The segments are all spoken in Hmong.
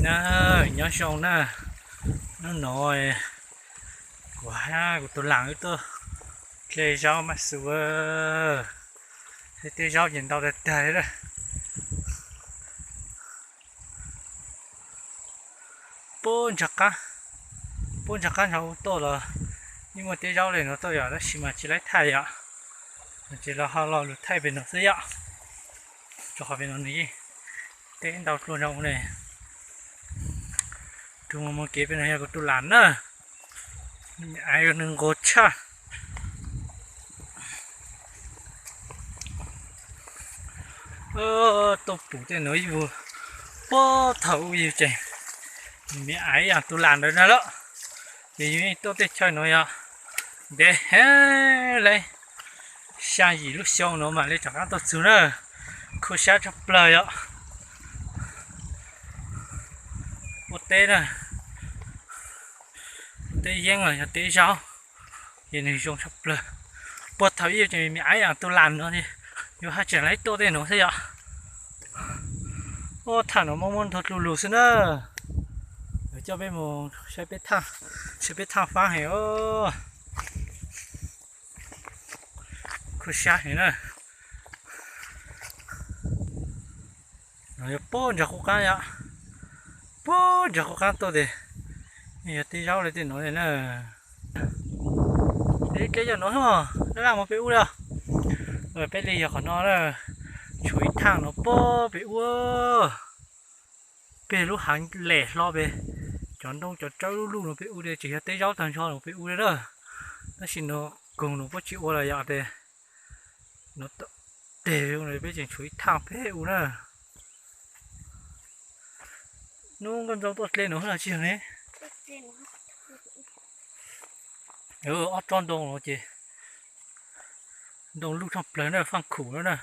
Na, nyob zoo na, hnub no kuv hab kuv tus lam wb tuaj dle zaub maj xus, tej zaub ces ntau tag tag li lawm. Puag ntsag qab, puag ntsag qab ntsag ub tuaj los yeej muaj tej zaub li no tuaj yom, tab sis mas tsis laib thaij yom, ces los ho lo lus thaij pem no xwb yom. Rau qhov pem no nws yeej teb ntau dlua ntsag ub ne. Tus mus mus kev pem no yog kuv tus lam na, nws me aiv nws nquag tshaj. Tuaj pum tej no ib vuag, puag thaum ub yug tseem me aiv yog tus lam ntawd na lawm, ces yug yeej tuaj tej chaw no yog ntev heev li, xya yim lub xyoo no mam li rov qab tuaj txug na. Khuv sab tshaj plawg yom. Ua teb na, ua teb yeeb los yog teb zaub, ces nws zoo tshaj plawg. Puag thaum ub yug tseem me aiv yog tus lam no, yug haj tseem laib tuaj tej no xwb yom. Ua thaum no muaj muaj ntau dlua lug xwb na. Coj peb mus saib peb thaaj, saib peb thaaj faab heev os. Khuv sab heev na. No yog puag ntsag qub qaab yom, puag ntsag qub qaab tuaj tes yog tej zaub li tej no li na. Dleb cov no, dab laj mus peb ub li. Peb li yog qhov no na, tshuav ib thaaj no puag pem ub, peg lub haav lem hlo pem, cov ntoo cov tsawb lub luj no pem ub li, tseem yog tej zaub tag nrho no pem ub li na. Tab sis no koog no puab tsis ua lawm yom, tes no teg peb tseem tshuav ib thaaj pem ub na. Nub nkauj ntxoo tuaj dle no los tsis yog ne. Ob tsob ntoo no ces ntoo luj tshaj plawg na, faaj khum na.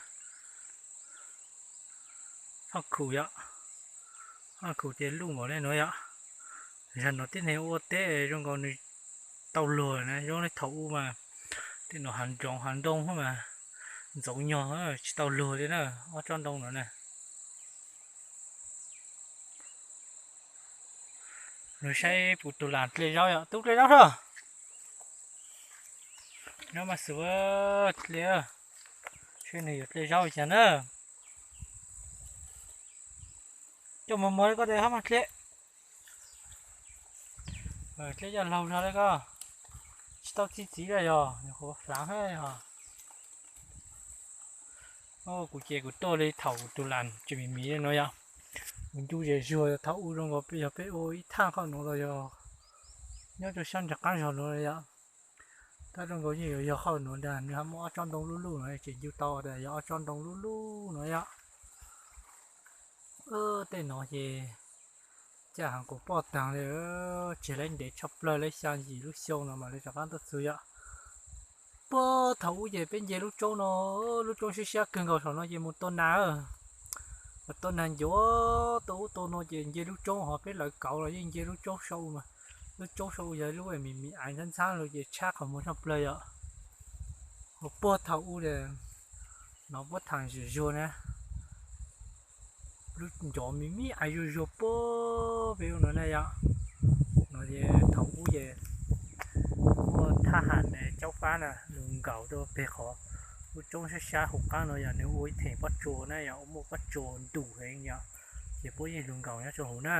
Faaj khum yom, faaj khum ces luj npaum li no yom. Zag no tib neeg ua teb zoo nkaus nws tau luag na, zoo li thaum ub mas tej no hav ntsoov hav ntoo mas ntxoov nyog tsis tau luag li na, ob tsob ntoo no na. Nws saib puas tus lam dle zaub yom, tub dle zaub hab. Nyob mas xus dle, saib nws yuav dle zaub li cas na. Coj mos mos li koj tes hab mas dle. Dle coj laug zog li koj, tsis tau txi txiv li yog, nws qhuav hlaav hab yog. Kuv ces kuv tuaj li thaum kuv tus lam tseem miv miv li no yom. Kuv ncu zes zuag thaum ub zoo nkaus peb yog peb ua ib thaaj qhov nuav los yog nyob rau sab nraag qaab zog nuav yom. Tab zoo nkaus yeej yuav yog qhov nuav ntag, nws ho muaj ob tsob ntoo luj luj no, tseem ncu tau tas yog ob tsob ntoo luj luj no yom. Tej no ces caj heev quas poj taag li, tseg lawv ntev tshaj plawg li xyaa yim lub xyoo no mam li rov qaab tuaj txug yom. Puag thaum ub ces peb nce lub roob no, lub roob siab siab kawg nkaus saum no ces mus tua nas, mus tua nas ncuav tua ub tua no ces nce lub roob, ho peb lawv kauv los yeej nce lub roob sau mas, lub roob sau yog lub me me aiv ntxhab ntxhab lug ces tshab qhov muag tshaj plawg yom. Ho puag thaum ub no puab thaam zuj zuag na, lub ncov me me aiv zuj zuag puag pem ub no na yom. No ces thaum ub ces muaj thab ham caub fab na lug nkaus rau peg qhov lub roob sab sab huv qaab no yog nws ua ib theem pob tsuas na yog, ua muaj pob tsuas ntuj heev yom, ces puab yeej lug nkaus nyob rau huv na.